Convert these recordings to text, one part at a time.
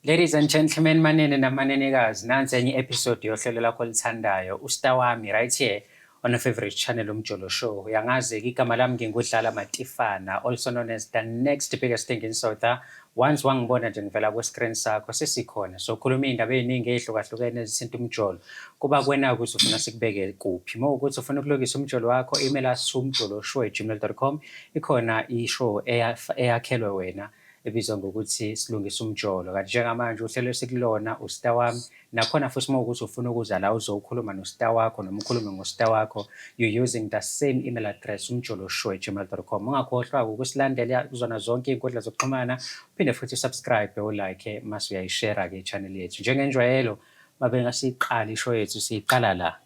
Ladies and gentlemen, manene namanenekazi, nansi enye episode yohlelo lakho olithandayo, uStar wami right here on your favorite channel, Umjolo Show. Uyangazi-ke, igama lami nginguDlala Matifana, also known as the next biggest thing in South. Once wangibona nje ngivela ku-screen sakho, sesikhona. So khuluma iy'ndaba ey'ningi ey'hlukahlukene ezithinta umjolo. Kuba kuwena ukuthi ufuna sikubeke kuphi. Uma ukuthi ufuna ukulungisa umjolo wakho, email us umjoloshow@gmail.com. Ikhona i-show eyakhelwe wena ebizwa ngokuthi Silungisa Umjolo. Kanti njengamanje uhlelo esikulona uStar wami. Nakhona futhi uma ukuthi ufuna ukuza la uzokhuluma noStar wakho noma ukhulume ngoStar wakho, you using the same email address, umjoloshow@gmail.com. Ungakhohlwa ukusilandela kuzona zonke iy'nkundla zokuxhumana, uphinde futhi usubscribe, ulike, mase uyayishare-ke i-channel yethu. Njengenjwayelo, mabe ngasiyiqala ishow yethu, siyiqala la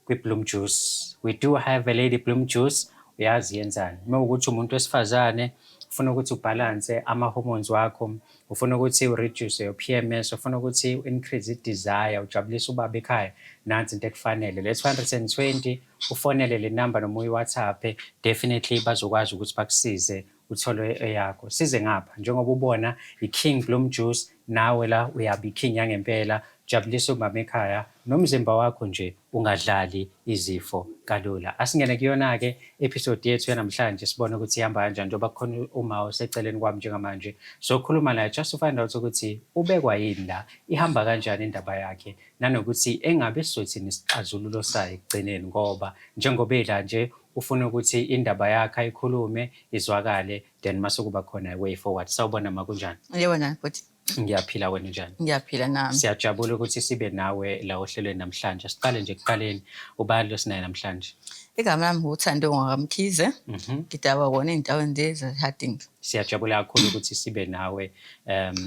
kwi-Bloom Juice. We do have a Lady Bloom Juice. Uyazi yenzani? Uma ukuthi umuntu wesifazane ufuna ukuthi ubalance ama-hormones wakho, ufuna ukuthi ureduce your PMS, ufuna ukuthi u-increase i-desire, ujabulise ubaba ekhaya, nansi into ekufanele. Le 220, ufonele le number noma uyi-WhatsApp, definitely bazokwazi ukuthi bakusize uthole eyakho. Size ngapha, njengoba ubona i-King Bloom Juice, nawe la uyabe i-king yangempela, jabulisa umama ekhaya nomzimba wakho nje ungadlali izifo kalula. Asingene kuyona-ke episode yethu yanamhlanje, sibone ukuthi ihamba kanjani, njengoba kukhona uma oseceleni kwami njengamanje. Sokhuluma naye just to find out ukuthi ubekwa yini la, ihamba kanjani indaba yakhe, nanokuthi engabe sizothini isixazululo sayo ekugcineni, ngoba njengoba ela nje ufuna ukuthi indaba yakhe ayikhulume izwakale, then mase kuba khona way forward. Sawubona ma, kunjani? Yebo, njani futhi? Ngiyaphila, wena njani? Ngiyaphila nami. Siyajabula ukuthi sibe nawe la ohlelweni namhlanje. Siqale nje ekuqaleni, ubani lo sinaye namhlanje? Igama lami nguThando ngwakaMkhize. Ngidabuka kona ey'ndaweni lezi zaseHarding. Siyajabula kakhulu ukuthi sibe nawe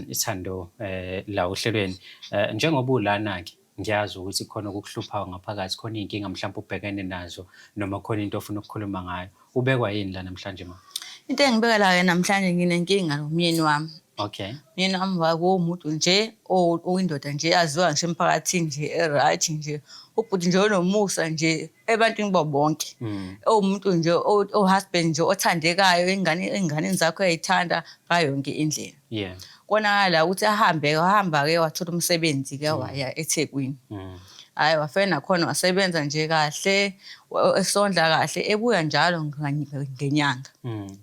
ithando la ohlelweni. Njengoba ulana-ke, ngiyazi ukuthi khona okukuhluphayo ngaphakathi, khona iy'nkinga mhlawumbe ubhekene nazo noma khona into ofuna ukukhuluma ngayo. Ubekwa yini la namhlanje, ma? Into engibeka la-ke namhlanje, nginenkinga nomyeni wami. Umyeni wami wakuwumuntu nje oyindoda nje yaziwa ngisho emphakathini nje, e-right nje. Ubhuti nje onomusa nje ebantwini kubo bonke. Ewumuntu nje o-husband nje othandekayo, ingane ey'nganeni zakhe uyayithanda ngayo yonke indlela. Konakala ukuthi ahambe, wahamba-ke wathola umsebenzi-ke, waya eThekwini. Hhayi, wafika nakhona wasebenza nje kahle, esondla kahle, ebuya njalo ngenyanga.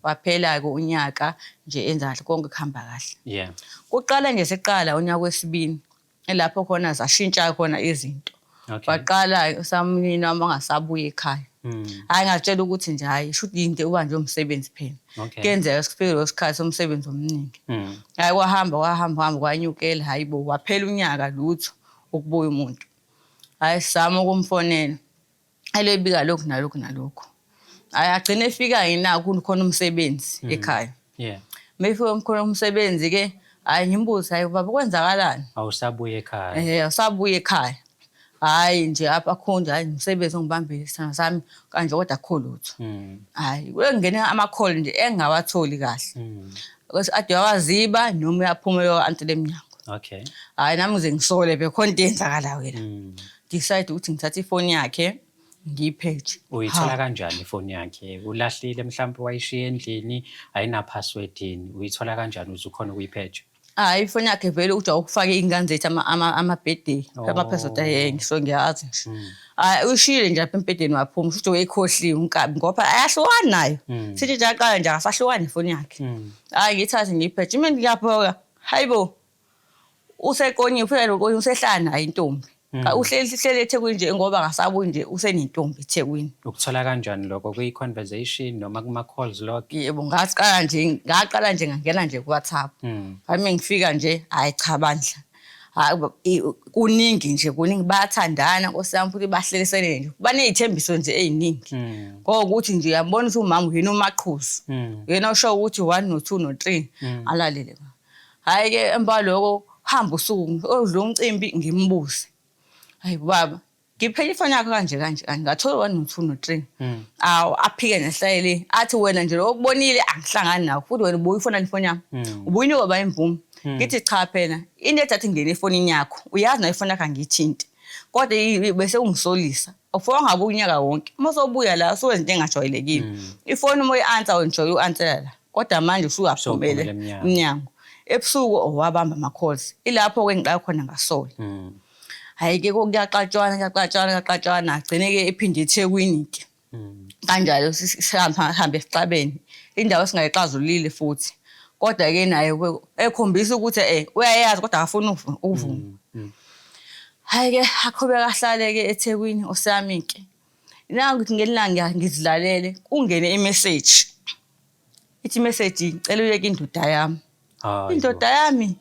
Waphela-ke unyaka nje enza kahle, konke kuhamba kahle. Kuqala nje seqala unyaka wesibili, elapho khona zashintsha khona izinto. Waqala usamyeni wami wangasabuyi ekhaya. Hhayi, ngazitshela ukuthi nje hhayi, shuthi into ubanjwe umsebenzi phela. Kuyenzeka sifike leso sikhathi somsebenzi omningi. Hhayi, kwahamba kwahamba kwahamba kwanyukela, hhayi bo, waphela unyaka lutho ukubuya umuntu. Hhayi, sizama ukumfonela, elebika lokhu nalokhu nalokhu. Hhayi, agcine efika-ke naku khona umsebenzi ekhaya. Uma efika khona umsebenzi-ke, hhayi, ngimbuze, "Hhayi baba, kwenzakalani?" Awusabuyi ekhaya. Awusabuyi ekhaya. Hhayi nje apha akho nje, hhayi, umsebenzi ongibambile sithandwa sami kanje, kodwa akukho lutho. Hhayi, kungena ama-call nje engingawatholi kahle. Ukuthi ade wawaziba noma uyaphuma uyo-answela emnyango. Hhayi, nami ngize ngisole bekhona into eyenzakalayo la. Decide ukuthi ngithathe ifoni yakhe ngiyipheje. Uyithola kanjani ifoni yakhe? Ulahlile mhlawumbe, wayishiya endlini, ayina password yini? Uyithola kanjani ukuze ukhone ukuyipheja? Hhayi, ifoni yakhe vele ujwayele ukufaka iy'ngane zethu ama-birthday, ama-password ngisho ngiyazi nje. Hhayi, uyishiyile nje lapha embhedeni waphuma, shuthi wayikhohliwe unkabi ngoba ayahlukani nayo. Sithi nje aqala nje akasahlukani nefoni yakhe. Hhayi, ngiyithathe ngiyipheje, mina ngiyabhoka, hayi bo, useqonyiwe phela lo qonyiwe, usehlala nayo intombi. Uhleli uhleli eThekwini nje ngoba akasabuyi nje, usenentombi eThekwini. Ukuthola kanjani lokho, kwi-conversation noma kuma-calls log? Yebo, ngaqala nje ngaqala nje ngangena nje ku-WhatsApp. Hayi, uma ngifika nje, hhayi cha bandla. Hhayi, kuningi nje, kuningi, bayathandana Nkosi yami, futhi bahlelisene nje. Baney'thembiso nje ey'ningi. Ngokuthi nje uyabona ukuthi umama uyena umaqhuzu. Uyena osho ukuthi one no two no three alalele. Hhayi-ke, emva kwaloko hamba usuku odlula umcimbi, ngimbuze. "Hayi baba, ngiphenye ifoni yakho kanje kanje kanje, ngathola one no two no three." Awu, aphike nesayili athi, "Wena nje lokho okubonile angihlangani nakho, futhi wena ubuye ufona ifoni yami. Ubuyinikwa ba imvume?" Ngithi, "Cha phela, into ethi ingene efonini yakho, uyazi nayo ifoni yakho angiyithinti. Kodwa bese ungisolisa. Ufika ngabe unyaka wonke. Uma sewubuya la usuwenza into engajwayelekile. Ifoni uma uyi-answer wena ujwayele uku-answela la. Kodwa manje usuyaphumela Sewuphumela emnyango." emnyango." Ebusuku owabamba ama-calls. Ilapho-ke engiqala khona ngasola. Hhayi-ke kuyaxatshwana kuyaxatshwana kuyaxatshwana agcine-ke ephinde eThekwini-ke. Kanjalo sihambe sixabene. Indawo esingayixazululile futhi. Kodwa-ke naye ekhombisa ukuthi uyayazi kodwa akafuni ukuvuma. Hhayi-ke aqhubeke ahlale-ke eThekwini osami-ke. Nangu ngithi ngelinye ilanga ngizilalele kungene imeseji. Ithi imeseji ngicela uyeke indoda yami. Indoda yami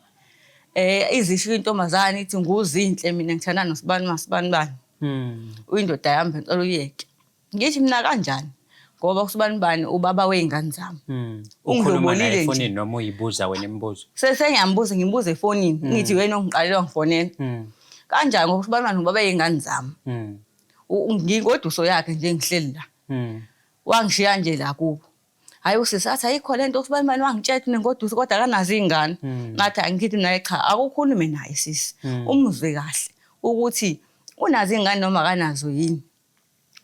izisho intombazane ithi nguZinhle mina ngithandana nosibani masibani bani. Uyindoda yami ngicela uyeke. Ngithi mina kanjani? Ngoba usibani bani ubaba wey'ngane zami. Ukhuluma naye Ungilobolile nje. efonini noma uyibuza wena imibuzo? Sengiyambuza ngimbuza efonini. Ngithi wena ongiqalela wangifonela. Kanjani ngoba usibani bani ubaba wey'ngane zami. Ngingoduso yakhe nje ngihleli la. Wangishiya nje la kubo. Hhayi usisi athi ayikho lento usibani bani wangitshela unengoduso kodwa akanazo iy'ngane. Ngathi angithi naye cha akukhulume naye sisi. Umuzwe kahle ukuthi unazo iy'ngane noma akanazo yini.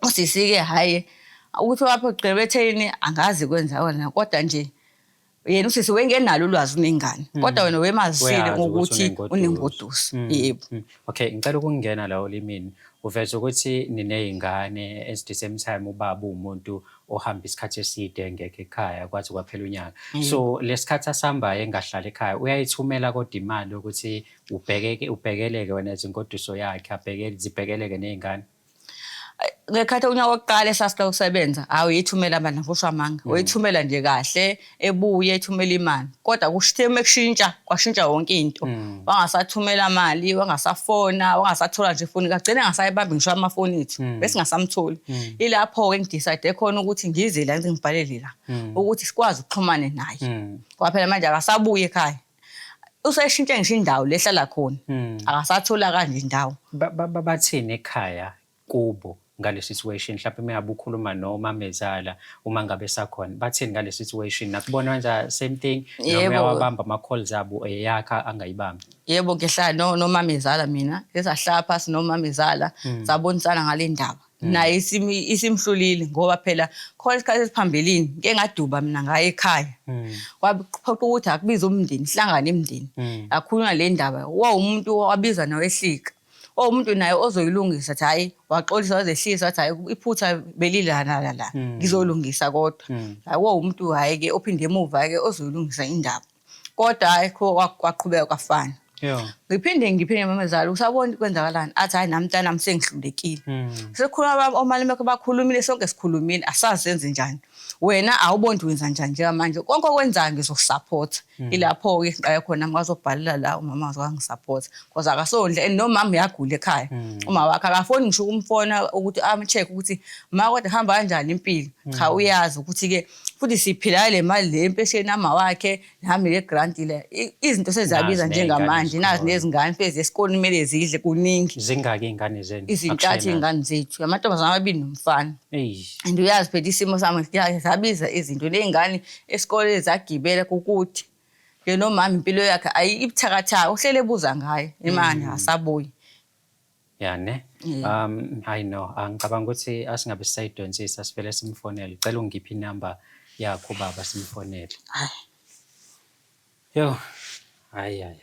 Usisi-ke hhayi ukuthi waphoqelwa betheni angazi kwenzakalani kodwa nje yena usisi wengenalo ulwazi unengane kodwa wena wemazisile Uyazi ukuthi ngokuthi unengoduso. unengoduso. Yebo. Okay, ngicela ukungena la olimini. Uveza ukuthi niney'ngane at the same time ubaba uwumuntu ohamba isikhathi eside engekho ekhaya kwathi kwaphela unyaka. So lesikhathi asihambayo engahlali ekhaya uyayithumela kodwa imali ukuthi ubhekeke ubhekeleke wena izingoduso yakhe abhekele zibhekeleke ney'ngane. Ngekhathi unyaka wokuqala esasiqala ukusebenza, hawu uyithumela bandla ngisho amanga. Uyithumela nje kahle, ebuye ethumela imali. Kodwa kusithe uma kushintsha, kwashintsha yonke into. Wangasathumela mali, wangasafona, wangasathola nje ifoni, kagcina engasayibambi ngisho amafoni ethu. Besingasamtholi. Ilapho-ke engidecide khona ukuthi ngize la ngize ngibhalele la ukuthi sikwazi ukuxhumana naye. Ngoba phela manje akasabuyi ekhaya. Useshintshe ngisho indawo le ehlala khona. Akasatholakali nje indawo. Bathini ekhaya kubo ngale situation mhlawumbe uma ngabe ukhuluma nomamezala uma ngabe esakhona bathini ngale situation nakubona wenza same thing noma Yebo. uyawabamba ama-calls abo eyakha angayibambi? Yebo ngihlala nomamezala mina, ngisahlala phansi nomamezala sabonisana ngale ndaba. Naye isimhlulile ngoba phela khona isikhathi esiphambilini ngike ngaduba mina ngaya ekhaya. Kwaphoqa ukuthi akubize umndeni, sihlangane imindeni. Yakhulunywa le ndaba. Wawumuntu wabiza nowehlika. Owumuntu naye ozoyilungisa athi hhayi waxolisa wazehlisa wathi hhayi iphutha belilana la la ngizolungisa kodwa. Hhayi wawumuntu hhayi-ke ophinde emuva-ke ozoyilungisa indaba. Kodwa hhayi kwaqhubeka kwafana. Ngiphinde ngiphinde mamezala usabona kwenzakalani athi hhayi nami mntanami sengihlulekile. Sekukhuluma omalume bakhe bakhulumile sonke sikhulumile asazi senze njani. Wena awuboni ukuthi wenza njani njengamanje konke okwenzayo ngizokusaphotha. Ilapho-ke ngiqale khona ngazobhalela la umama wangisaphotha because akasondli and nomama uyagula ekhaya. Uma wakhe akafoni ngisho ukumfona ukuthi am-check ukuthi ma kodwa kuhamba kanjani impilo. Cha uyazi ukuthi-ke futhi siphila le mali le empesheni ama wakhe nami le grant le izinto seziyabiza Nazi ney'ngane njengamanje nazi zesikole. nezingane fezi esikoleni kumele zidle kuningi. Zingaki iy'ngane zenu? Izintathu Akushaye iy'ngane zethu amantombazane amabili nomfana. Eyi. And uyazi phela isimo sami zabiza izinto ley'ngane esikoleni zagibela kukude. Nje nomama impilo yakhe ayibuthakathaka uhlele ebuza ngayo imali akasabuyi. Ya ne? Hayi no, angicabanga ukuthi asingabe sisayidonsisa sivele simfonele. Cela ungiphe inamba yakho baba simfonele. Hayi. Yo. Hayi hayi.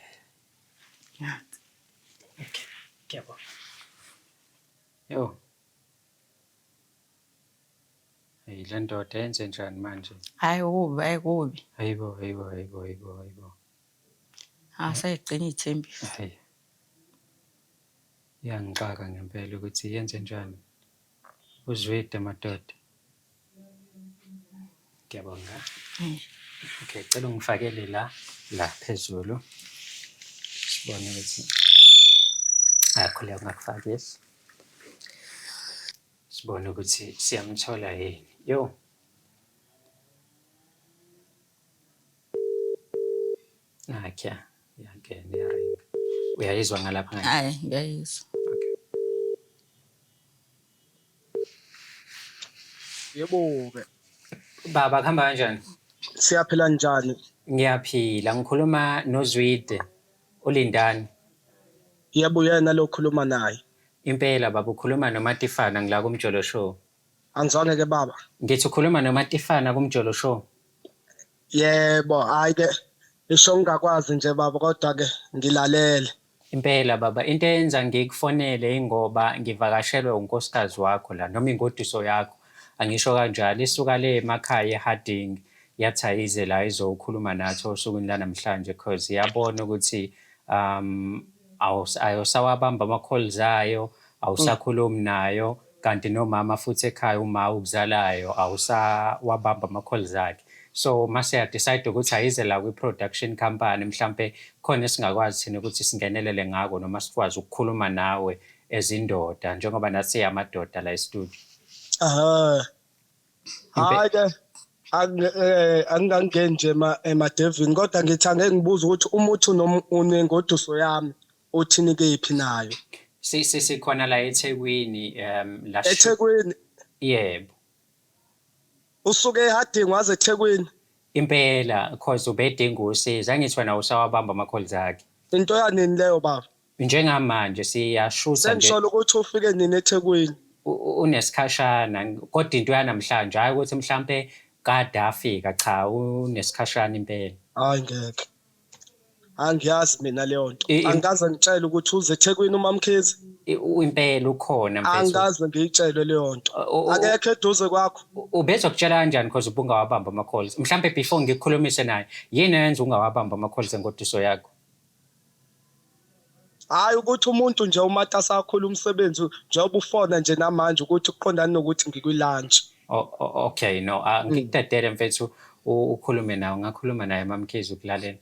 Okay. Ngiyabonga. Yo. Hey le ndoda yenze njani manje? Hayi kubi, hayi kubi. Hayibo, hayibo, hayibo, hayibo, hayibo. Asayigcina iy'thembiso. Hayi. Iyangixaka ngempela ukuthi yenze njani. Uzwide madoda. Ngiyabonga. Okay, cela ungifakele la la phezulu. Sibone ukuthi ayakhuleka ungakufakisi. Sibone ukuthi siyamthola yini. Yo. Nakya, iyangena iyaringa. Uyayizwa ngalapha ngathi? Hayi, ngiyayizwa. Okay. Yebo-ke. Baba kuhamba kanjani? Siyaphila njani? Ngiyaphila, ngikhuluma noZwide uLindani. Yebo yena lo okhuluma naye. Impela baba ukhuluma noMatifana ngila kuMjolo Show. Angizwange ke baba. Ngithi ukhuluma noMatifana kuMjolo Show. Yebo, hayi ke Isho ngingakwazi nje baba kodwa ke ngilalele. Impela baba, into eyenza ngikufonele ingoba ngivakashelwe unkosikazi wakho la noma ingoduso yakho. Angisho kanjalo, isuka le emakhaya eHarding yathi ayize la izokhuluma nathi osukwini lanamhlanje cause iyabona ukuthi um awusawabamba ama-calls ayo, awusakhulumi nayo, kanti nomama futhi ekhaya uma ukuzalayo awusawabamba ama-calls akhe. So mase ya-decide ukuthi ayize la kwi-production company, mhlampe khona esingakwazi thina ukuthi singenelele ngako noma sikwazi ukukhuluma nawe ezindoda njengoba nathi siyamadoda la e-studio. Aha. Hayi ke angingangeni nje emadevini kodwa ngithi angeke ngibuze ukuthi umuthi unengoduso yami uthini kephi nayo. Sikhona la eThekwini la eThekwini. Yebo. Usuke eHarding waze eThekwini. Impela cause ubedinga usizo, angithi wena usawabamba ama-calls akhe. Into yanini leyo baba? Njengamanje siyashutha nje. Sengisholo ukuthi ufike nini eThekwini. Unesikhashana kodwa into yanamhlanje hayi ukuthi mhlampe kade afika, cha unesikhashana impela. Hayi ngeke. Angiyazi mina leyo nto. Angikaze ngitshele ukuthi uze eThekwini uMamkhize. Impela ukhona mfethu. Angikaze ngiyitshelwe leyo nto. Akekho eduze kwakho. Ubezokutshela kanjani because ubungawabamba ama-calls? Mhlampe before ngikukhulumise naye, yini eyenza ungawabamba ama-calls engoduso yakho? Hayi ukuthi umuntu nje umatasa kakhulu umsebenzi njengoba ufona nje namanje ukuthi kuqondana nokuthi ngikwi-lunch. Okay, no, ngikudedele mfethu ukhulume nawe, ngakhuluma naye MaMkhize ukulalela.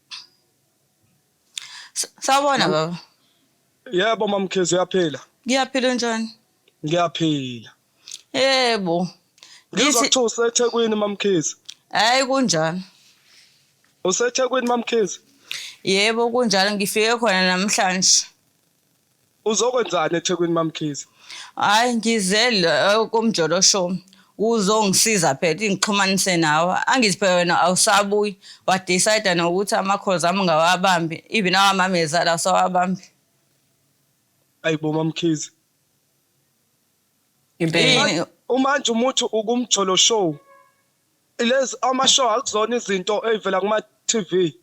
Sawubona baba. Yebo MaMkhize, uyaphila? Ngiyaphila, njani? Ngiyaphila. Yebo. Ngizwa kuthiwa useThekwini MaMkhize. Hayi kunjalo. UseThekwini MaMkhize? Yebo kunjalo, ngifike khona namhlanje. Uzokwenzani eThekwini MaMkhize? Hayi ngizele kuMjolo Show. Uzongisiza phela ngixhumanise nawe. Angithi phela wena awusabuyi. Wa-decide nokuthi ama-calls ami ungawabambi. Even awamamezala awusawabambi. Ayibo MaMkhize. Impela. Umanje umuthi ukuMjolo Show. Lezi ama-show akuzona izinto ey'vela kuma-TV.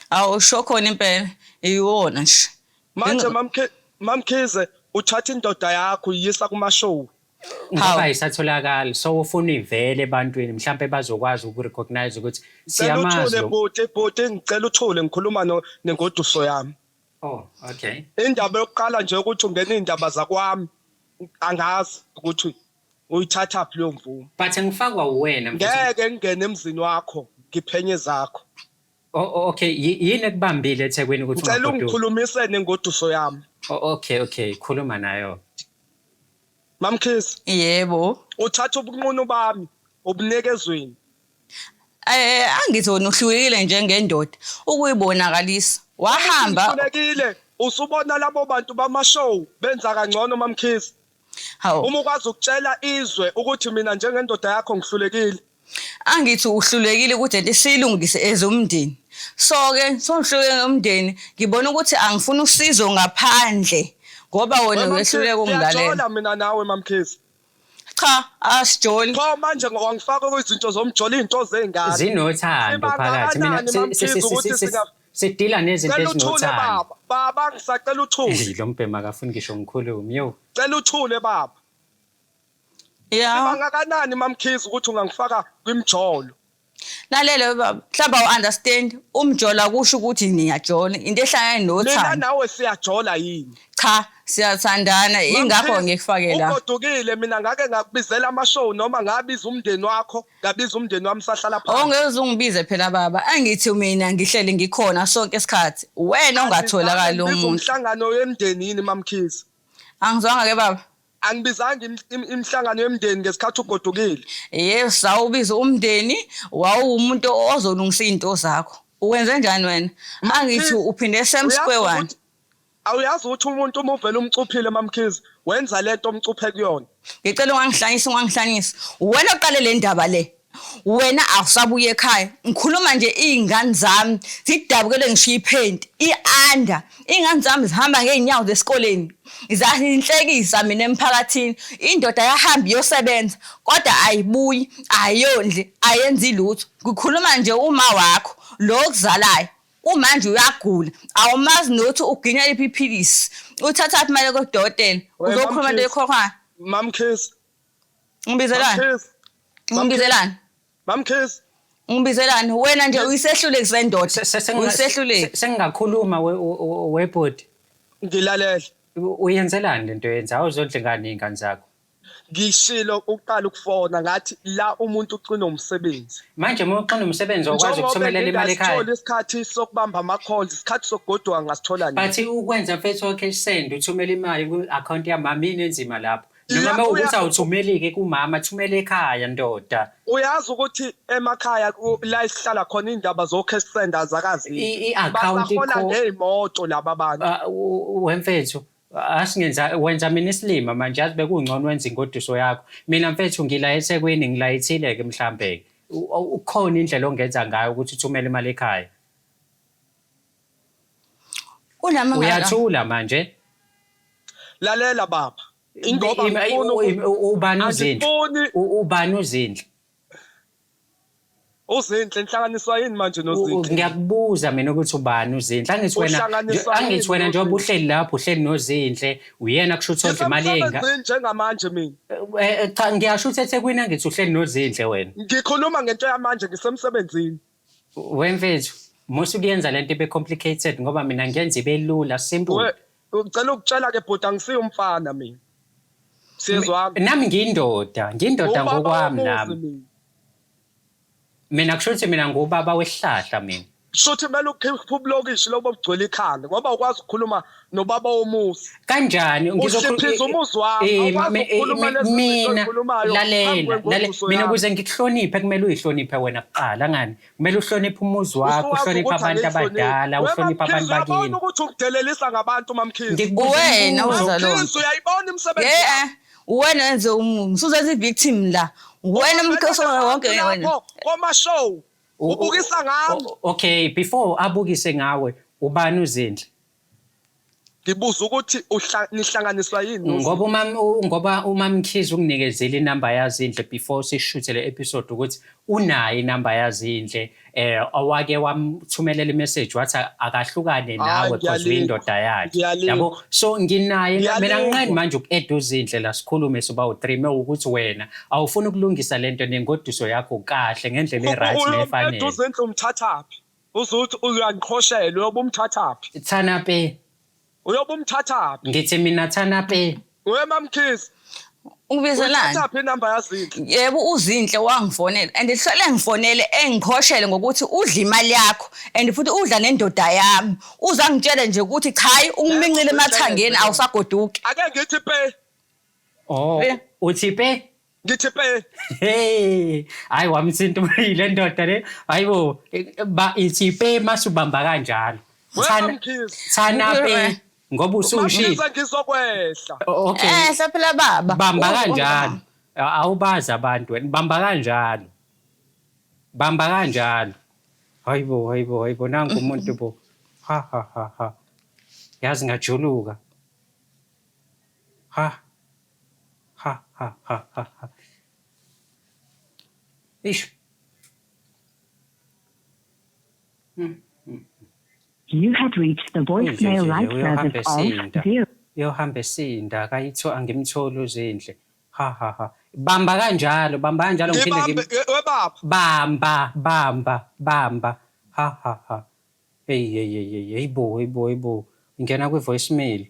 Awusho khona impela. Iwona nje. Manje MaMkhize uthatha indoda yakho uyisa kuma-show. Ngoba ayisatholakali, so ufuna ivele ebantwini mhlampe bazokwazi uku-recognize ukuthi siyamazi. Ngicela uthule bhuti, ngicela uthule ngikhuluma nengoduso yami. Oh, okay. Indaba yokuqala nje ukuthi ungena iy'ndaba zakwami, angazi ukuthi uyithatha phi leyo mvumo. But ngifakwa uwena mfethu. Ngeke ngingene emzini wakho ngiphenye zakho. Oh, okay, yini ekubambile eThekwini ukuthi Ngicela ungikhulumise nengoduso yami. Oh, okay, okay, khuluma nayo. MaMkhize. Yebo. Uthatha ubunqunu bami ubunike ezweni. Angithi wena uhlulekile njengendoda ukuyibonakalisa. Wahamba. Uhlulekile, usubona labo bantu bama-show benza kangcono MaMkhize. Hawu. Uma ukwazi ukutshela izwe ukuthi mina njengendoda yakho ngihlulekile. Angithi uhlulekile ukuthi lento siyilungise ezomndeni. So ke sohluleke ngomndeni, ngibona ukuthi angifuni usizo ngaphandle ngoba wena uyehluleka ukungilalela. Siyajola mina nawe MaMkhize. Cha, asijoli. Pho manje wangifaka kwizinto zomjolo, izinto zengane. Zinothando phakathi. Mina sidila nezinto ezinothando. Baba, baba ngisacela uthule. Lo mbhema akafuni ngisho ngikhulume yo. Cela uthule baba. Yeah. Sibangakanani MaMkhize ukuthi ungangifaka kwimjolo? Lalela baba, mhlawumbe awu-understand umjolo akusho ukuthi niyajola, into ehlangene Mina nothando. nawe siyajola yini? Cha, siyathandana, ingakho ngikufake la. Ugodukile, mina ngake ngakubizela ama-show noma ngabiza umndeni wakho, ngabiza umndeni wami sahlala phansi. Ongeke ungibize phela baba, angithi mina ngihleli ngikhona sonke isikhathi. Wena ongatholakali Ngibiza umuntu. umhlangano wemndeni yini MaMkhize? Angizwanga ke baba. Angibizanga imihlangano yemndeni ngesikhathi ugodukile. Yebo, sawubiza umndeni, wawumuntu ozolungisa izinto zakho. Uwenze njani wena? Angithi uphinde same square one. Awuyazi ukuthi umuntu uma uvela umcuphile MaMkhize, wenza lento omcuphe kuyona. Ngicela ungangihlanyisi, ungangihlanyisi. Wena oqale le ndaba le. Wena awusabuye ekhaya. Ngikhuluma nje iy'ngane zami zidabukele ngisho iphenti, i-under. Iy'ngane zami zihamba ngey'nyawo zesikoleni. Zahinhlekisa mina emphakathini. Indoda yahamba iyosebenza kodwa ayibuyi, ayondli, ayenzi lutho. Ngikhuluma nje uma wakho lo okuzalayo. Kumanje uyagula, awumazi nokuthi uginya liphi iphilisi. Uthathaphi imali kodokotela? Uzokhuluma into ekhokhayo. Mamkhize. Ngibizelani? Ngibizelani? Mamkhize. Ngibizelani? Wena nje uyisehluleki sendoda. Uyisehluleki. Sengingakhuluma webhodi. Ngilalele. Uyenzelani lento yenza? Awuzondla ngani iy'ngane zakho? Ngishilo ukuqala ukufona ngathi la umuntu uxinwa umsebenzi. Manje uma uxinwa umsebenzi awukwazi ukuthumelela imali ekhaya. Ngingasitholi isikhathi sokubamba ama-calls, isikhathi sokugoduka ngingasithola nini? But ukwenza mfethu o-cash send uthumele imali ku-akhawunti yamama yini enzima lapho? Noma uma ukuthi awuthumeli-ke kumama thumela ekhaya ndoda. Uyazi ukuthi emakhaya la esihlala khona iy'ndaba zo-cash send azakazi. I-akhawunti Basahola ngey'moto laba bantu. Wemfethu asingenza wenza mina isilima manje yazi bekungcono wenza ingoduso yakho. Mina mfethu ngila eThekwini ngilayithile-ke mhlambe-ke. Ukhona indlela ongenza ngayo ukuthi uthumele imali ekhaya. Uyathula manje. Lalela baba. Ingoba ngifuna ubani uZinhle? Ubani uZinhle? UZinhle nhlanganiswa yini manje noZinhle? Ngiyakubuza mina ukuthi ubani uZinhle? Angithi wena angithi wena njengoba uhleli lapho uhleli noZinhle uyena kusho ukuthi ondla imali yenga. Njengamanje mina. Eh, eh, cha ngiyasho ukuthi eThekwini angithi uhleli noZinhle wena. Ngikhuluma ngento yamanje ngisemsebenzini. Wemfethu musu kuyenza lento ibe complicated ngoba mina ngiyenza ibe lula simple. Ngicela ukutshela ke bhuti angisiyo umfana mina. Siyezwana. Nami ngiyindoda, ngiyindoda ngokwami nami. Mina kusho ukuthi mina ngubaba wesihlahla mina. Shuthi kumele ukhiphe ubulokishi lobo bugcwele ikhanda ngoba ukwazi ukukhuluma nobaba womuzi. Kanjani ngizokhiphiza umuzi wami eh, awukwazi eh, ukukhuluma lezi zinto ozikhulumayo. Lalela, lalela mina ukuze ngikuhloniphe kumele uyihloniphe wena kuqala ngani? Kumele uhloniphe umuzi wakho, uhloniphe abantu abadala, uhloniphe abantu bakini. Uyabona ukuthi ukudelelisa ngabantu mamkhize. Wena wenza lo. Mamkhize uyayibona imisebenzi. Yeah. Wena wenze umuzi, uzenza i-victim la. Wena umkhosi wonke wena. Koma show. Ubukisa ngami. Okay, before abukise ngawe, ubani uZinhle? Ngibuza ukuthi nihlanganiswa yini noZinhle? Ngoba uma ngoba uMamkhize unginikezile inamba yaZinhle before sishuthe le episode ukuthi unayo inamba yaZinhle eh owake wamthumelela imessage wathi akahlukane nawe because uyindoda yakhe. Yabo so nginaye mina nginqeni manje uku-add uZinhle la sikhulume soba u3 mewukuthi wena awufuni ukulungisa lento nengoduso yakho kahle ngendlela e-right nefanele. UZinhle umthathaphi? Uzuthi uyangiqhoshela uyobe umthathaphi? Thana pe. Uyobe umthathaphi? Ngithi mina thana pe. We mamkhize. Ungibizelani? Uyithathaphi inamba yaZinhle? Yebo uZinhle wangifonela and hlale ngifonele engiqhoshele ngokuthi udla imali yakho and futhi udla nendoda yami. Uzangitshele nje ukuthi cha ungiminqile emathangeni awusagoduki. Ake ngithi pe. Oh, uthi pe? Ngithi pe. Hey, hayi wamthinta le ndoda le. Hayibo, ba ithi pe masubamba kanjalo. Thana thana pe ngoba usushilo. Ngizokwehla. Okay. Eh, phela baba. Bamba kanjalo. Awubazi abantu wena, bamba kanjalo. Bamba kanjalo. Hayibo, hayibo, hayibo nangu umuntu bo. Ha ha ha ha. Yazi ngajuluka. Ha. Ha ha ha ha ha. Eish. You have reached the voicemail light Uyohamba service of esinda. zero. Uyohamba esinda akayitho angimtholi uZinhle. Ha ha ha. Bamba kanjalo, bamba kanjalo ngiphinde Ngibambe ngim we baba. bamba bamba bamba. Ha ha ha. Hey hey hey hey hey bo hey bo hey bo. Ngena kwi voicemail.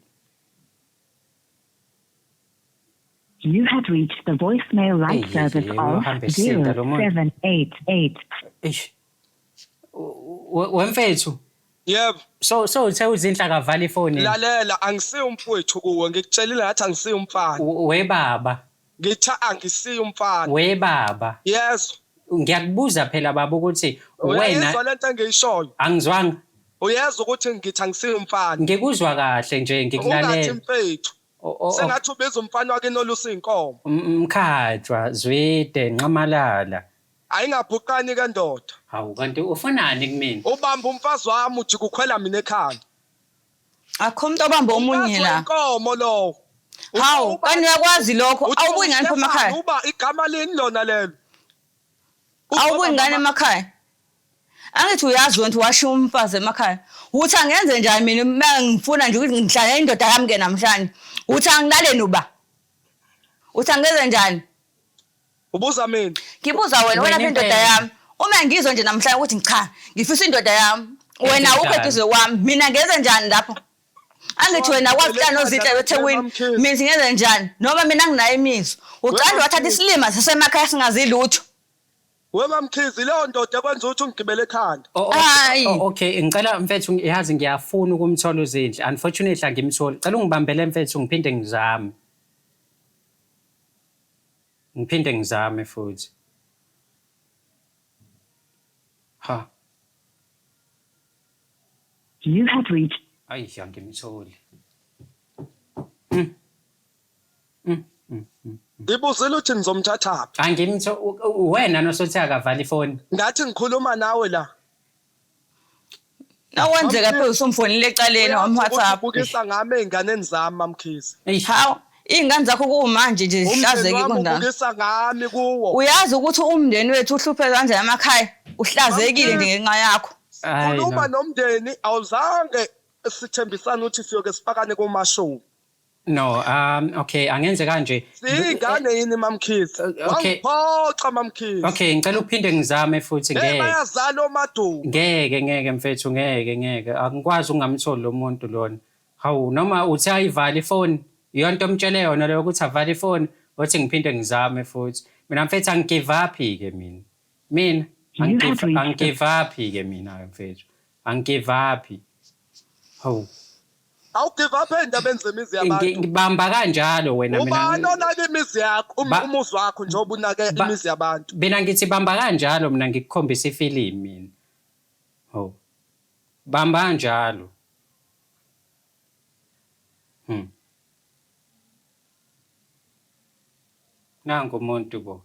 You have reached the voicemail light Hey, service hey, of uyohamba esinda lo muntu. 0788. Eish. Wemfethu. Yebo. So so uthe uZinhle akavala ifoni. Lalela angisiyo umfowethu kuwe ngikutshelile ngathi angisiyo umfana. We baba. Ngithe angisiyo umfana. We baba. Yezwa. Ngiyakubuza phela baba ukuthi wena Uyayizwa lento engiyishoyo. angizwanga Uyezwa ukuthi ngithi angisiyo umfana. ngikuzwa kahle nje Ungathi ngikulalela. mfethu. Sengathi ubiza umfana wakhe nolusa inkomo. Mkhatshwa, Zwide, Nxamalala. Ayingabhuqani ke ndoda. Hawu kanti ufunani kumina? Ubamba umfazi wami ujika ukhwela mina ekhanda. Akho umuntu obamba omunye la. Inkomo lowo. Hawu, kanti uyakwazi lokho. Awubuyi ngani pha emakhaya? Uba igama lini lona lelo? Awubuyi ngani emakhaya? Angithi uyazi wena ukuthi washiya umfazi emakhaya. Uthi angenze njani mina uma ngifuna nje ukuthi ngihlale indoda yami ke namhlanje. Uthi angilale noba. Uthi angenze njani? Ubuza mina. Ngibuza wena wena Wena indoda impela. yami. Uma ngizwa nje namhlanje ukuthi cha, ngifisa indoda yami. Wena Yenze awukho njani? eduze kwami. Mina ngenze njani lapho? Angithi wena kwakuhlala nozinhle eThekwini. Mina ngenze njani? Noma mina nginayo imizwa. Ucanda wathatha isilima sasemakhaya singazi lutho. We MaMkhize leyo ndoda ekwenza ukuthi ungigibele ekhanda. Oh, oh, Hayi. oh, okay, ngicela mfethu yazi ngiyafuna ukumthola uZinhle. Unfortunately angimtholi. Cela ungibambele mfethu ngiphinde ngizame. Ngiphinde ngizame futhi. Ha, You have reached ayi angimtholi. Ngibuzile ukuthi ngizomthathaphi. Angimtho wena nosothi akavala ifoni. Ngathi ngikhuluma nawe la. Nakwenzeka phela usumfonile ecaleni wami WhatsApp. Ubukisa ngami ey'nganeni zami MaMkhize. Eish. Hawu, iy'ngane zakho kumanje nje Umndeni zihlazeke wami kundaba. ubukisa ngami kuwo. Uyazi ukuthi umndeni wethu uhlupheke kanjani emakhaya? Uhlazekile nje ngenxa yakho. Hayi, Khuluma no. nomndeni awuzange sithembisane ukuthi siyoke sifakane kumashow. No, okay, angenze kanje. Siyingane yini MaMkhize? Okay. Wangiphoxa MaMkhize. Okay, ngicela uphinde ngizame futhi Hey ngeke. bayazala omaduku. Ngeke ngeke mfethu ngeke ngeke angikwazi ukungamtholi lo muntu lona. Hawu noma uthi ayivale ifoni, iyonto omtshele yona leyo ukuthi avale ifoni, othi ngiphinde ngizame futhi. Mina mfethu angigive up ke mina. Mina You have reached the- angigive up ke mina mfethu. Angigive up. Hawu Awugive up endabeni zemizi yabantu. ngibamba kanjalo wena Ubani mina. onake imizi yakho, umuzi wakho njengoba unake imizi yabantu. Mina ngithi bamba kanjalo mina ngikukhombisa ifilimu mina. Hawu. Bamba kanjalo. Nangu umuntu bo.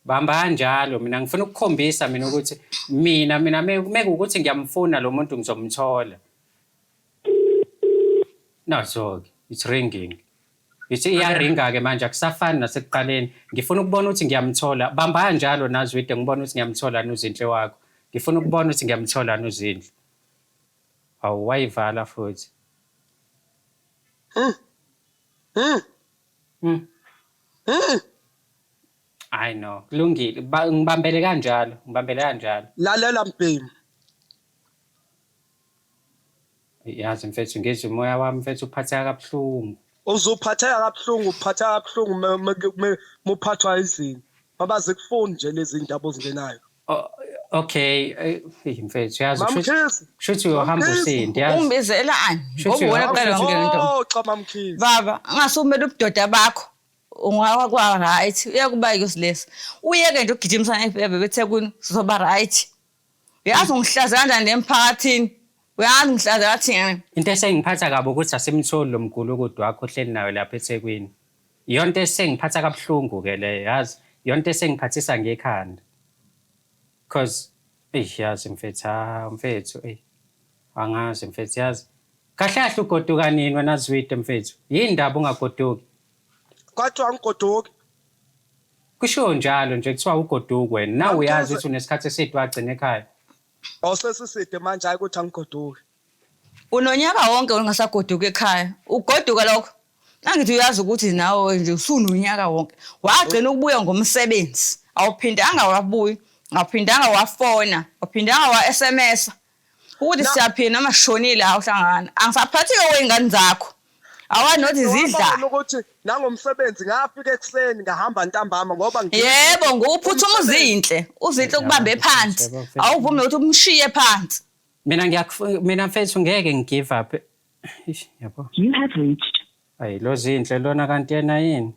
Bamba kanjalo mina ngifuna ukukhombisa mina ukuthi mina mina mekuwukuthi ngiyamfuna lo muntu ngizomthola. Nazo-ke it's ringing. Ithi iyaringa ke manje akusafani nasekuqaleni. Ngifuna ukubona ukuthi ngiyamthola. Bamba kanjalo naZwide ngibona ukuthi ngiyamthola noZinhle wakho. Ngifuna ukubona ukuthi ngiyamthola noZinhle. Hawu wayivala futhi. I know. Kulungile. Ngibambele kanjalo. Ngibambele kanjalo. Lalela mbhemu. Yazi mfethu ngizwe umoya wami mfethu uphatheka kabuhlungu. Uzuphatheka kabuhlungu, uphatheka kabuhlungu muphathwa izinto. Ngoba zikufuni nje lezi ndaba ozingenayo. Oh, okay, mfethu yazi MaMkhize. kushuthi uyohamba usindi yazi. Ungibizela ani? Shuthi Ngoba wena kuqala wangena into. Oh, cha MaMkhize. Baba, angasumele ubudoda bakho. Ungaba kwa right, uyakuba useless. Uyeke nje ukugijimisana ifebe beThekwini sizoba right. Uyazi ungihlaza kanjani emphakathini? Uyazi ngihlaza kathini? Into esengiphatha kabi ukuthi asimtholi lo mgulukudu wakho ohleli nayo lapha eThekwini. Iyonto esengiphatha kabuhlungu ke leyo yazi. Iyonto esengiphathisa ngekhanda. Cause eyi yazi mfethu, ha mfethu eyi angazi mfethu yazi. Kahle kahle ugoduka nini wena Zwide mfethu? Yini ndaba ungagoduki? Kwathiwa angigoduki. Kushiwo njalo nje kuthiwa ugoduki wena. Nawe uyazi ukuthi unesikhathi eside wagcina ekhaya. Awusesiside manje hayi ukuthi angigoduki. Unonyaka wonke ungasagoduki ekhaya. Ugoduka lokho. Angithi uyazi ukuthi nawe nje usunonyaka wonke. Wagcina ukubuya ngomsebenzi. Awuphindanga wabuya, awuphindanga wafona, awuphindanga wa-SMS. Ukuthi siyaphila noma sishonile awuhlangana. Angisaphathike kwey'ngane zakho. Awanothi zidla. Wabona ukuthi nangomsebenzi ngafika ekuseni ngahamba ntambama ngoba Yebo, ngokuphuthuma uZinhle. UZinhle ukubambe phansi. Awuvumi ukuthi umshiye phansi. Mina mina mfethu ngeke ngigive up. Eish, yabo. You have reached Ayi lo Zinhle lona kanti yena yini?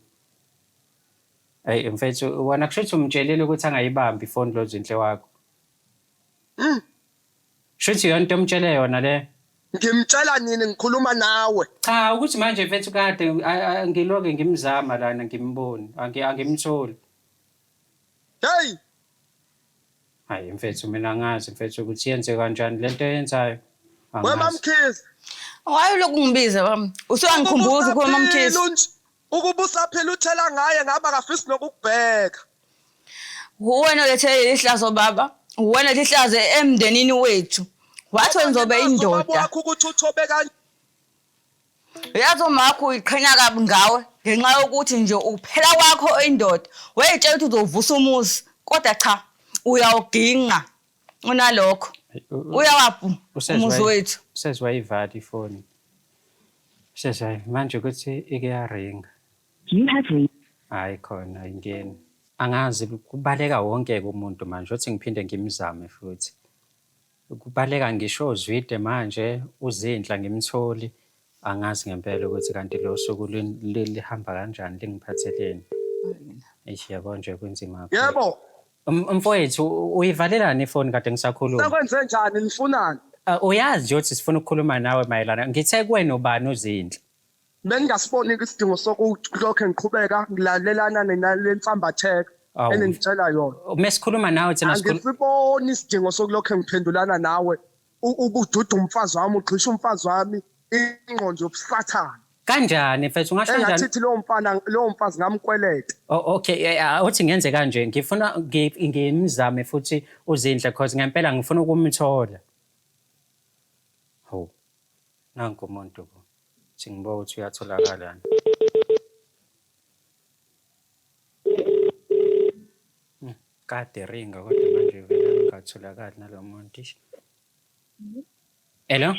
Ayi mfethu wena kushuthi umtshelile ukuthi angayibambi ifoni lo Zinhle wakho. Shuthi yonto omtshele yona le. Ngimtshela nini ngikhuluma nawe? Cha ukuthi manje mfethu kade ngiloke ngimzama lana ngimboni, angimtholi. Hey! Hayi mfethu mina angazi mfethu ukuthi yenze kanjani lento oyenzayo. We Angazi. MaMkhize. Why ulokhu ungibiza baba? Usuyangikhumbuza ukhuluma MaMkhize. Ukuba usaphila uthela ngaye ngaba akafisi nokukubheka. Uwena olethe leli hlazo baba. Uwena olethe ihlazo emndenini wethu. Wathi wena uzobe Ubaba indoda. wakho ukuthi uthobe kanjani. Uyazi umakho uyiqhenya kabi ngawe ngenxa yokuthi nje ukuphela kwakho indoda. Wayitshela ukuthi uzovusa umuzi kodwa cha uyawuginqa unalokho. Uyawabhu umuzi wethu. Usezwayivala ifoni. Usezwayi manje ukuthi ike yaringa. You have reached Hayi khona ayingeni. Angazi kubaleka wonke-ke umuntu manje othi ngiphinde ngimzame futhi. Kubaleka ngisho oZwide manje uZinhla ngimtholi. Angazi ngempela ukuthi kanti lo suku lihamba kanjani lingiphatheleni. Eish yabo nje kunzima kakhulu. Yebo. Mfowethu uyivalelani ifoni kade ngisakhuluma? Sekwenze njani nifunani? Uyazi nje ukuthi sifuna ukukhuluma nawe mayelana ngithe kuwena ubani uZinhle. Bengingasiboni isidingo sokulokhe ngiqhubeka ngilalelana nale nsambatheka Awu. eningitshela yona. Uma sikhuluma nawe thina sikhuluma Angisiboni isidingo sokulokhe ngiphendulana nawe ubududa umfazi wami ugqisha umfazi wami ingqondo yobusathane. Kanjani mfethu ungasho kanjani? Engathi lowo mfana lowo mfazi ngamkweleta. Oh, okay, uthi ngenze kanje ngifuna ngimzame futhi uZinhle cause ngempela ngifuna ukumthola. Hawu. Nanku umuntu bo. Thi ngibuka ukuthi uyatholakala. Kade ringa kodwa manje vele angatholakali nalo muntu. Eish. Hello?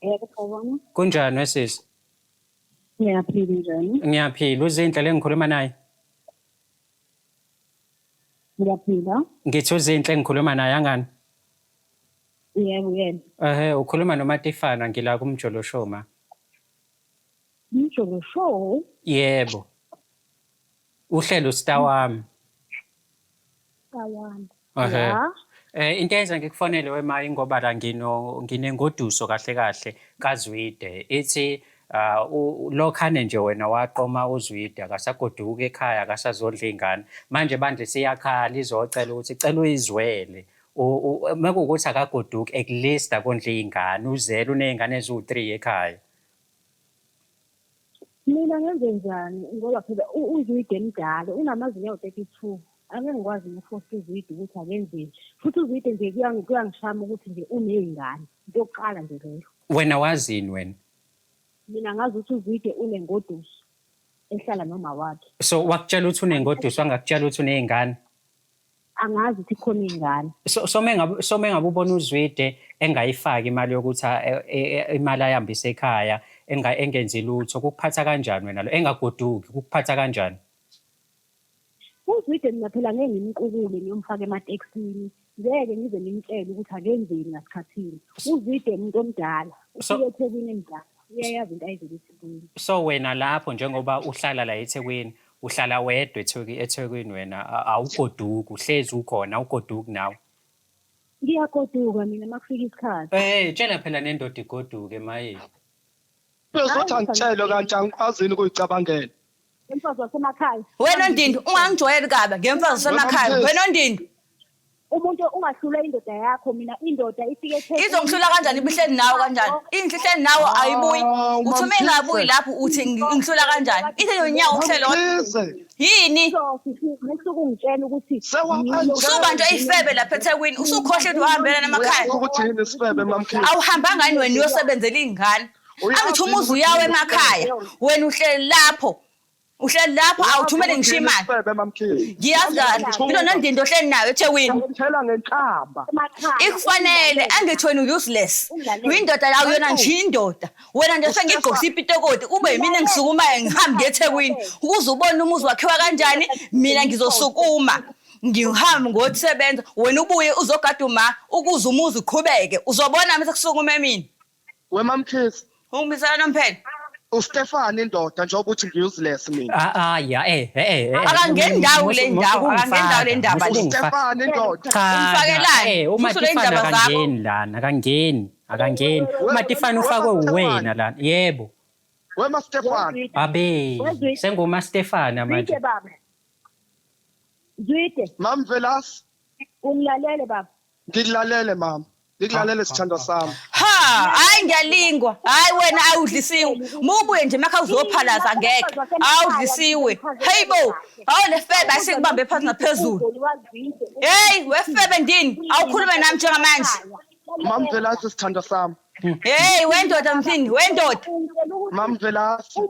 Yebo, sawubona. Kunjani wesisi? Ngiyaphila njani? Ngiyaphila. UZinhle le ngikhuluma naye. Ngiyaphila. Ngithi uZinhle engikhuluma naye angani? Yebo, yena. Ehhe, ukhuluma noMatifana ngila kuMjolo Show ma. Umjolo Show? Yebo. Uhlelo star wami. Star wami. Ehhe. Ya. Into eyenza ngikufonele wema ingoba la ngino nginengoduso kahle kahle kaZwide ithi lokhane nje wena waqoma uZwide akasagoduki ekhaya akasazondla iy'ngane manje bandla siyakhala izocela ukuthi cela uyizwele mekuwukuthi akagoduki at least akondle iy'ngane uzele uney'ngane eziwu-3 ekhaya. Mina ngenze njani ngoba phela uZwide mdala unamazinyo awu-32 angeke ngikwazi ukufosta uZwide ukuthi akenzeni futhi uZwide nje kuyangishama ukuthi nje uney'ngane into yokuqala nje leyo. Wena wazini wena? Mina ngazi ukuthi uZwide unengoduso ehlala noma wakhe. So wakutshela ukuthi unengoduso angakutshela ukuthi uney'ngane? Angazi ukuthi khona iy'ngane. So mengabe ubona uZwide engayifaki imali yokuthi imali ayihambise ekhaya engenzi lutho kukuphatha kanjani wena lo engagoduki kukuphatha kanjani? UZwide mina phela ngeke ngimqukule ngiyomfaka ematekisini ngeke ngize ngimtshele ukuthi akenzeni ngasikhathini. UZwide umuntu omdala ufike eThekwini emdala uyayazi into ayizele eThekwini. So wena lapho njengoba uhlala la eThekwini uhlala wedwa eThekwini wena awugoduki uhlezi ukhona awugoduki nawe? Ngiyagoduka mina makufika isikhathi. Tshela phela nendoda igoduke maye. Uzothi angitshelwe kanti angikwazi yini ukuyicabangela. Umfazi wasemakhaya. Wena Ndindi ungangijwayeli kabi ngemfazi wasemakhaya. Wena Ndindi. Umuntu ungahlula indoda yakho mina indoda ifike eThekwini. Izongihlula kanjani ibihleli nawe kanjani? Ingihleli nawe ayibuyi. Uthi uma ingabuyi lapho uthi ngihlula kanjani? Ithe yonyawo kuhlelo. Yini? Ngisuke ungitshela ukuthi usubanjwe ifebe lapha eThekwini usukhohle ukuthi uhambela namakhaya. Ukuthi yini isifebe mamkhulu? Awuhambanga yini wena uyosebenzela ingane? Angithi umuzi uyawe emakhaya. Wena uhleli lapho. Uhleli lapho awuthumele ngisho imali. Ngiyazi kahle. Mina noNdindo ohleli nayo eThekwini. Ngithela ngenhlamba. Ikufanele angithi wena useless. Uyindoda la uyona nje indoda. Wena nje sengigqokisa ipitokoti ube yimina engisukumayo ngihambe ngeThekwini ukuze ubone umuzi wakhiwa kanjani mina ngizosukuma. Ngihambe ngokusebenza wena ubuye uzogada uma ukuze umuzi uqhubeke uzobona mase kusukume mina. Wemamkhisi. Ungimisela nomphela. uStefan indoda njengoba uthi ngi-useless mina. Akangeni ndawo le ndawo, akangeni ndawo le ndaba le. uStefan indoda. Umfakelani? uMatifana akangeni lana, akangeni, akangeni. uMatifana ufakwe uwena lana. Yebo. Wema Stefan. Abe, senguma Stefana manje. Zwide baba. Zwide. Mam Velas. Ungilalele baba. Ngikulalele mama. Ngikulalele sithandwa sami. Ha, hayi ngiyalingwa. Hayi wena awudlisiwe. Mubuye nje makha uzophalaza ngeke. Awudlisiwe. Hayibo. Hawu lefebe asikubambe phansi naphezulu. Hey, wefebe ndini, awukhulume nami njengamanje. Mamvelase sithandwa sami. Hey, wendoda mthini, wendoda. Mamvelase.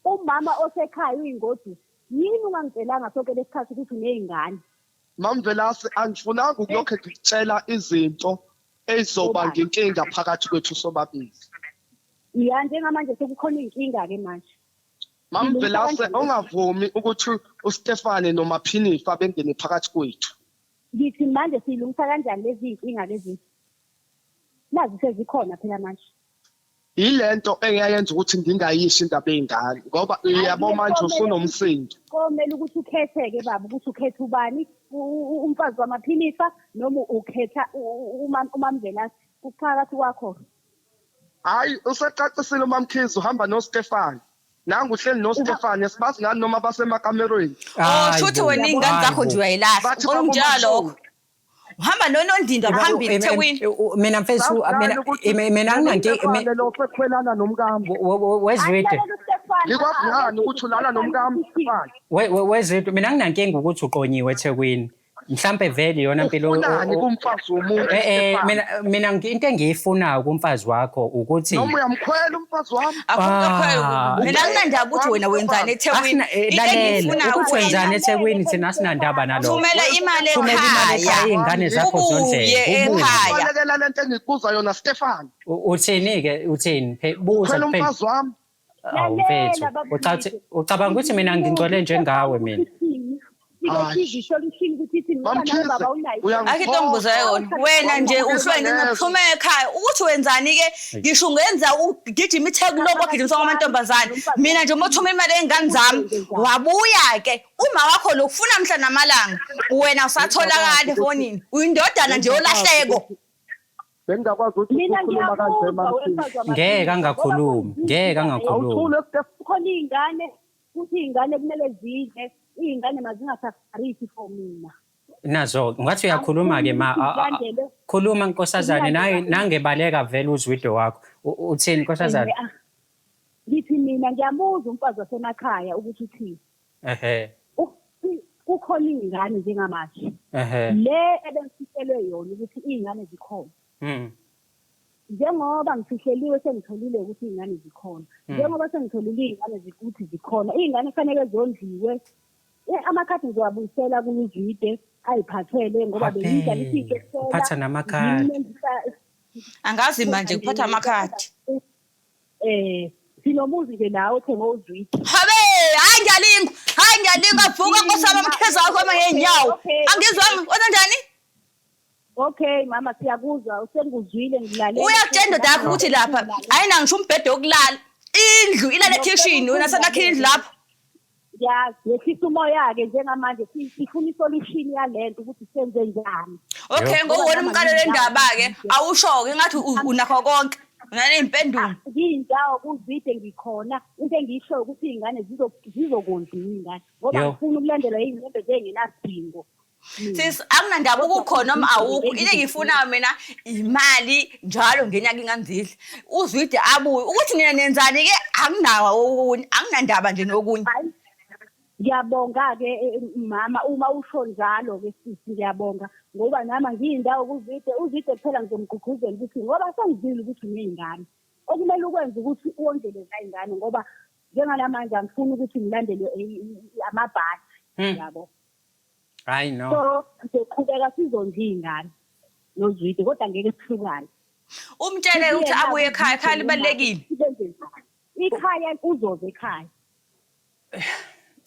Umama osekhaya uyingoduso. Yini ungangitshelanga sonke lesikhathi ukuthi uney'ngane? Mamvelase angifunanga ukulokhe ngikutshela izinto ey'zobanga inkinga phakathi kwethu sobabili. Ya njengamanje sekukhona iy'nkinga-ke manje. Mamvelase ungavumi ukuthi uStefane noMaphinifa bengene phakathi kwethu. Ngithi manje siyilungisa kanjani lezi iy'nkinga lezi? Nazi sezikhona phela manje. Yilento engiyayenza ukuthi ngingayisho indaba ey'ngane ngoba uyabo manje usunomsindo. Komele ukuthi ukhetheke baba ukuthi ukhetha ubani umfazi wamaphinifa noma ukhetha uMamvelase kuphakathi kwakho. Hhayi usecacisile uMamkhize uhamba noStefane. Nangu uhleli noStefane sibazi ngani noma basemakamerweni. Oh shuthi wena iy'ngane zakho nje uyayilahla. Ngokunjalo lokho. Uhamba nonondindwa phambili eThekwini. Mina mfethu mina mina nginankinga lo sekhwelana nomkami. Wezwide. Ngikwazi ngani ukuthi ulala nomkami? Wezwide mina nginankinga ukuthi uqonyiwe eThekwini. Mhlampe vele iyona mpilo Ufunani kumfazi womuntu? Mina mina into engiyifunayo kumfazi wakho ukuthi noma uyamkhwela umfazi wami. Akukho mina nginandaba ukuthi wena wenzani eThekwini. Into engiyifunayo ukuthi wenzani eThekwini thina asinandaba nalokho. Thumela imali ekhaya. Iy'ngane zakho zondleke. Ekhaya. Balekela lento engikubuza yona Stefan. Uthini ke uthini? Buza kuphela. Umfazi wami. Awu mfethu, ucabanga ukuthi mina ngingcole njengawe mina. Akhe into ngibuza yona wena nje uhlwenge ngaphuma ekhaya ukuthi wenzani ke ngisho ungenza ugijima itheku lokho wagijimiswa kwamantombazane mina nje uma uthuma imali ey'ngane zami wabuya ke uma wakho lokufuna mhla namalanga wena usatholakala efonini uyindodana nje yolahleko. Bengingakwazi ukuthi ukhuluma kanje mamkhize. Ngeke angakhulumi, ngeke angakhulumi. Kukhona iy'ngane kuthi iy'ngane kumele zidle, iy'ngane mazingasafarisi for mina. Nazo ngathi uyakhuluma-ke ma khuluma nkosazane nangebaleka vele uzwide wakho. Uthini nkosazane? Ngithi mina ngiyamuzwa umfazi wasemakhaya ukuthi uthini. Ehhe. Kukhona iy'ngane njengamanje. Ehhe. Le ebengifihlelwe yona ukuthi iy'ngane zikhona. Njengoba ngifihleliwe sengitholile ukuthi iy'ngane zikhona. Njengoba sengitholile iy'ngane ukuthi zikhona. Iy'ngane kufanele zondliwe. Amakhadi ngizowabuyisela kuZwide ayiphathele ngoba bengidla isitokfela. Uphatha namakhadi. Angazi manje kuphatha amakhadi. Sinomuzi nje nawe othenga uZwide. Habe, hayi ngiyalingwa. Hayi ngiyalingwa vuka nkosana mkhize wakho uma ngezinyawo. Angizwanga, wenza njani? Okay mama siyakuzwa usenguzwile ngilalela. Uyakutshela indoda yakho ukuthi lapha ayina ngisho umbhede wokulala. Indlu ilale ekhishini wena senakhile indlu lapho. Yazi yehlisa umoya ke njengamanje sifuna isolution yalento ukuthi senze njani. Okay ngowona umqalo lendaba ke awusho ke ngathi unakho konke. Unaneyimpendulo. Ngiyindawo kuZwide ngikhona into engiyishoyo ukuthi iy'ngane zizokondliwa iy'ngane ngoba ngifuna ukulandelwa iy'ngane ezingenasidingo. Sis akunandaba ukukhona noma awukho into engiyifunayo mina imali njalo ngenyanga ingane zidle uZwide abuye ukuthi nina nenzani ke anginawo okunye anginandaba nje nokunye. Ngiyabonga ke mama uma usho njalo ke sisi ngiyabonga ngoba nami ngiyindawo kuZwide uZwide kuphela ngizomgqugquzela ukuthi ngoba sengizwile ukuthi uney'ngane okumele ukwenze ukuthi uwondlele lezingane ngoba njengalamanje angifuni ukuthi ngilandelwe amabhasi yabo. Hayi no. So sizoqhubeka sizondla iy'ngane noZwide kodwa ngeke sihlukane. Umtshele ukuthi abuye ekhaya, ekhaya libalulekile. Ikhaya uzoza ekhaya.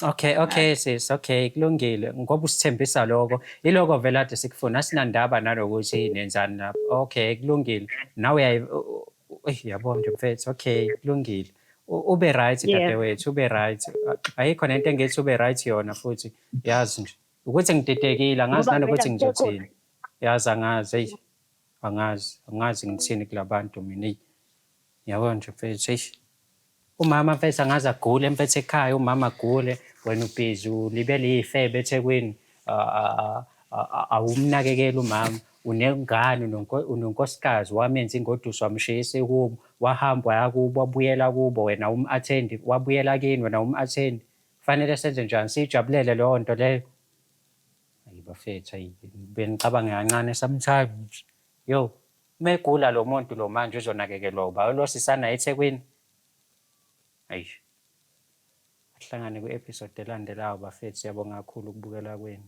Okay, okay sis, okay kulungile ngoba usithembisa lokho. Iloko vele ade sikufuna asinandaba nalokuthi nenzani lapho. Okay, kulungile. Nawe uyabona nje mfethu, okay kulungile. Ube right dadewethu, ube right. Ayikho nento engithi ube right yona futhi. Yazi nje ukuthi ngididekile angazi nanokuthi ngizothini. Yazi angazi, eyi angazi, angazi ngithini kulabantu mina eyi. Yabo nje mfethu, eish. Umama mfethu angaze agule mfethu ekhaya, umama agule, wena ubhizi ulibele iy'febe eThekwini, awumnakekeli umama. Unengane, unonkosikazi, wamenza ingoduso, wamshiyisa ekubo, wahamba waya kubo, wabuyela kubo, wena um-attend, wabuyela kini, wena um-attend. Kufanele senze njani? Siyijabulele leyo nto leyo? Ayi bafethu, ayi benicabange kancane sometimes. Yo, uma egula lo muntu lo manje uzonakekelwa uba lo sisana eThekwini. Ayi. Ahlangane kwi-episode elandelayo bafethu, siyabonga kakhulu ukubukela kwenu.